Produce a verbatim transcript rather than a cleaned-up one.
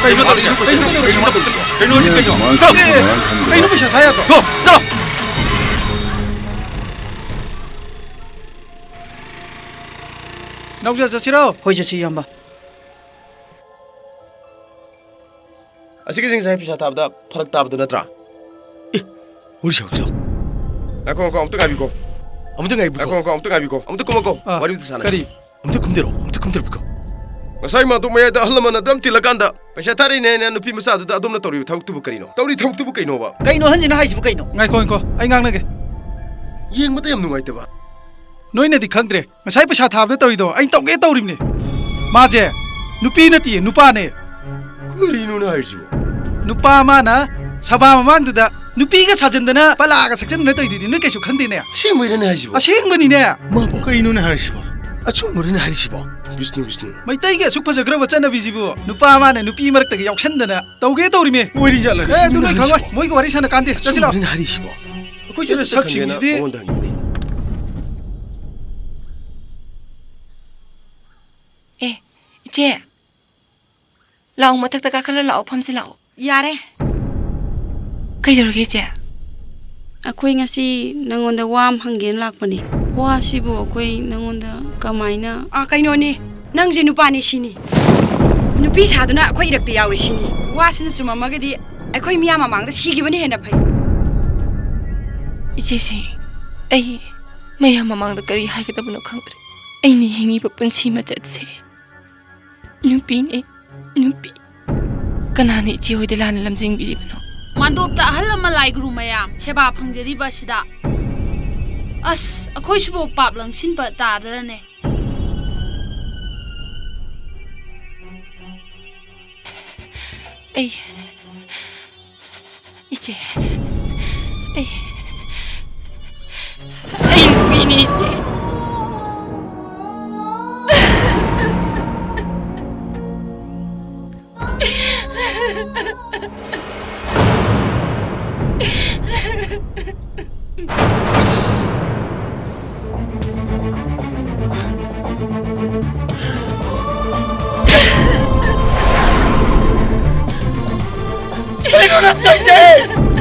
ꯀꯩꯅꯣ ꯇꯧꯔꯤꯁꯦ? ꯀꯩꯅꯣ ꯇꯧꯔꯤꯁꯦ? ꯀꯩꯅꯣ ꯇꯧꯔꯤꯁꯦ? ꯀꯩꯅꯣ ꯍꯥꯏꯗꯤ ꯀꯩꯅꯣ? ꯊꯣꯛ! ꯀꯩꯅꯣ ꯄꯩꯁꯥ ꯊꯥ ꯌꯥꯗ꯭ꯔꯣ? ꯊꯣꯛ! ꯆꯠꯂꯣ! ꯅꯥꯎꯖ, ꯆꯠꯁꯤꯔꯣ? ꯍꯣꯏ, ꯆꯠꯁꯤ, ꯏꯌꯥꯝꯕ꯫ ꯑꯁꯤꯒꯤꯁꯤꯡꯁꯦ ꯄꯩꯁꯥ ꯊꯥꯕꯗ ꯐꯔꯛ ꯇꯥꯕꯗꯨ ꯅꯠꯇ꯭ꯔꯥ? ꯑꯦ, ꯋꯥꯔꯤ ꯁꯥꯎꯁꯤ ꯂꯥꯎ꯫ ꯉꯥꯏꯈꯣ, ꯉꯥꯏꯈꯣ, ꯑꯃꯨꯛꯇ ꯉꯥꯏꯕꯤꯈꯣ꯫ ꯑꯃꯨꯛꯇ ꯉꯥꯏꯕꯤꯈꯣ꯫ ꯉꯥꯏꯈꯣ, ꯉꯥꯏꯈꯣ, ꯑꯃꯨꯛꯇ ꯉꯥꯏꯕꯤꯈꯣ꯫ ꯑꯃꯨꯛꯇ ꯀꯨꯝꯃꯛꯈꯣ꯫ ꯑꯥ, ꯋꯥꯔꯤ ꯑꯝꯇ ꯁꯥꯟꯅꯁꯤ꯫ ꯀꯔꯤ? ꯑꯝꯇ ꯀꯨꯝꯗꯔꯣ, ꯑꯝꯇ ꯀꯨꯝꯗꯔꯕꯤꯀꯣ꯫ ꯉꯁꯥꯏ ꯃꯥꯗꯣ ꯃꯌꯥꯏꯗ ꯑꯍꯜ ꯂꯃꯟ ꯑꯗꯨꯝ ꯇꯤꯜꯂꯀꯥꯟꯗ ꯄꯩꯁꯥ ꯊꯥꯔꯛꯏꯅꯦꯅ ꯅꯨꯄꯤ ꯃꯆꯥꯗꯨꯗ ꯑꯗꯣꯝꯅ ꯇꯧꯔꯤꯕ ꯊꯕꯛꯇꯨꯕꯨ ꯀꯔꯤꯅꯣ? ꯇꯧꯔꯤ ꯊꯕꯛꯇꯨꯕꯨ ꯀꯩꯅꯣꯕ? ꯀꯩꯅꯣ ꯑꯍꯟꯁꯤꯅ ꯍꯥꯏꯁꯤꯕꯨ ꯀꯩꯅꯣ? ꯉꯥꯏꯈꯣ, ꯉꯥꯏꯈꯣ, ꯑꯩ ꯉꯥꯡꯅꯒꯦ꯫ ꯌꯦꯡꯕꯗ ꯌꯥꯝ ꯅꯨꯡꯉꯥꯏꯇꯕ꯫ ꯅꯣꯏꯅꯗꯤ ꯈꯪꯗ꯭ꯔꯦ, ꯉꯁꯥꯏ ꯄꯩꯁꯥ ꯊꯥꯕꯗ ꯇꯧꯔꯤꯗꯣ ꯑꯩꯅ ꯇꯧꯒꯦ ꯇꯧꯔꯤꯕꯅꯦ꯫ ꯃꯥꯁꯦ ꯅꯨꯄꯤ ꯅꯠꯇꯤꯌꯦ, ꯅꯨꯄꯥꯅꯦ꯫ ꯀꯔꯤꯅꯣꯅꯦ ꯍꯥꯏꯁꯤꯕꯣ? ꯅꯨꯄꯥ ꯑꯃꯅ ꯁꯚꯥ ꯃꯃꯥꯡꯗꯨꯗ ꯅꯨꯄꯤꯒ ꯁꯥꯖꯟꯗꯅ ꯄꯂꯥꯒ ꯁꯛꯆꯟꯗꯅ ꯇꯧꯔꯤꯗꯨꯗꯤ ꯅꯣꯏ ꯀꯩꯁꯨ ꯈꯪꯗꯦꯅꯦ꯫ ꯑꯁꯦꯡꯕꯩꯔꯅꯦ ꯍꯥꯏꯁꯤꯕꯣ? ꯑꯁꯦꯡꯕꯅꯤꯅꯦ꯫ ꯃꯥꯕꯨ ꯀꯩꯅꯣꯅꯦ ꯍꯥꯏꯔꯤꯁꯤꯕꯣ? ꯑꯆꯨꯝꯕꯔꯅꯦ ꯍꯥꯏꯔꯤꯁꯤꯕꯣ? ꯕꯤꯁꯅꯨ, ꯕꯤꯁꯅꯨ꯫ ꯃꯩꯇꯩꯒꯤ ꯑꯁꯨꯛ ꯐꯖꯈ꯭ꯔꯕ ꯆꯠꯅꯕꯤꯁꯤꯕꯨ ꯅꯨꯄꯥ ꯑꯃꯅ ꯅꯨꯄꯤ ꯃꯔꯛꯇꯒꯤ ꯌꯥꯎꯁꯟꯗꯅ ꯇꯧꯒꯦ ꯇꯧꯔꯤꯃꯦ꯫ ꯑꯣꯏꯔꯤꯖꯥꯠꯂ? ꯑꯦ, ꯑꯗꯨ ꯀꯩꯅꯣꯅꯦ ꯅꯣꯏ ꯈꯪꯉꯣꯏ꯫ ꯍꯥꯏꯁꯤꯕꯣ? ꯃꯣꯏꯒꯤ ꯋꯥꯔꯤ ꯁꯥꯟꯅ ꯀꯥꯟꯗꯦ꯫ ꯆꯠꯁꯤ ꯂꯥꯎ꯫ ꯑꯆꯨꯝꯕꯔꯅꯦ ꯍꯥꯏꯔꯤꯁꯤꯕꯣ? ꯑꯩꯈꯣꯏꯁꯨ ꯑꯗꯨ ꯑꯗꯨ ꯈꯪꯒꯦꯅ ꯁꯛꯁꯤꯡꯁꯤꯗꯤ꯫ ꯃꯉꯣꯟꯗ ꯍꯪꯉꯤꯅꯦ꯫ ꯑꯦ, ꯏꯆꯦ, ꯂꯥꯛꯑꯣ, ꯃꯊꯛꯇ ꯀꯥꯈꯠꯂ ꯂꯥꯛꯑꯣ, ꯐꯝꯁꯤ ꯂꯥꯛꯑꯣ꯫ ꯌꯥꯔꯦ꯫ ꯀꯩꯗꯧꯔꯒꯦ, ꯏꯆꯦ? ꯑꯩꯈꯣꯏ ꯉꯁꯤ ꯅꯪꯉꯣꯟꯗ ꯋꯥ ꯑꯃ ꯍꯪꯒꯦꯅ ꯂꯥꯛꯄꯅꯤ꯫ ꯋꯥꯁꯤꯕꯨ ꯑꯩꯈꯣꯏ ꯅꯪꯉꯣꯟꯗ ꯀꯃꯥꯏꯅ? ꯑꯥ, ꯀꯩꯅꯣꯅꯤ, ꯅꯪꯁꯦ ꯅꯨꯄꯥꯅꯤ ꯁꯤꯅꯤ꯫ ꯅꯨꯄꯤ ꯁꯥꯗꯨꯅ ꯑꯩꯈꯣꯏ ꯏꯔꯛꯇ ꯌꯥꯎꯔꯦ ꯁꯤꯅꯤ꯫ ꯋꯥꯁꯤꯅ ꯆꯨꯝꯃꯝꯃꯒꯗꯤ ꯑꯩꯈꯣꯏ ꯃꯤꯌꯥꯝ ꯃꯃꯥꯡꯗ ꯁꯤꯈꯤꯕꯅ ꯍꯦꯟꯅ ꯐꯩ꯫ ꯏꯆꯦꯁꯦ, ꯑꯩ ꯃꯌꯥꯝ ꯃꯃꯥꯡꯗ ꯀꯔꯤ ꯍꯥꯏꯒꯗꯕꯅꯣ ꯈꯪꯗ꯭ꯔꯦ꯫ ꯑꯩꯅ ꯍꯤꯡꯉꯤꯕ ꯄꯨꯟꯁꯤ ꯃꯆꯠꯁꯦ ꯅꯨꯄꯤꯅꯦ, ꯅꯨꯄꯤ꯫ ꯀꯅꯥꯅ ꯏꯆꯦ ꯍꯣꯏꯗ ꯂꯥꯟꯅ ꯂꯝꯖꯤꯡꯕꯤꯔꯤꯕꯅꯣ? ꯃꯥꯟꯗꯣꯞꯇ ꯑꯍꯜ ꯑꯃ ꯂꯥꯏ ꯒꯨꯔꯨ ꯃꯌꯥꯝ ꯁꯦꯕꯥ ꯐꯪꯖꯔꯤꯕ ꯑꯁꯤꯗ, ꯑꯁ, ꯑꯩꯈꯣꯏꯁꯤꯕꯨ ꯄꯥꯞ ꯂꯪꯁꯤꯟꯕ ꯇꯥꯗ꯭ꯔꯅꯦ? ꯑꯩ, ꯏꯆꯦ, ꯑꯩ, ꯑꯩ ꯅꯨꯄꯤꯅꯤ, ꯏꯆꯦ꯫ ꯀꯩꯅꯣ ꯅꯪ ꯇꯧꯔꯤꯁꯦ?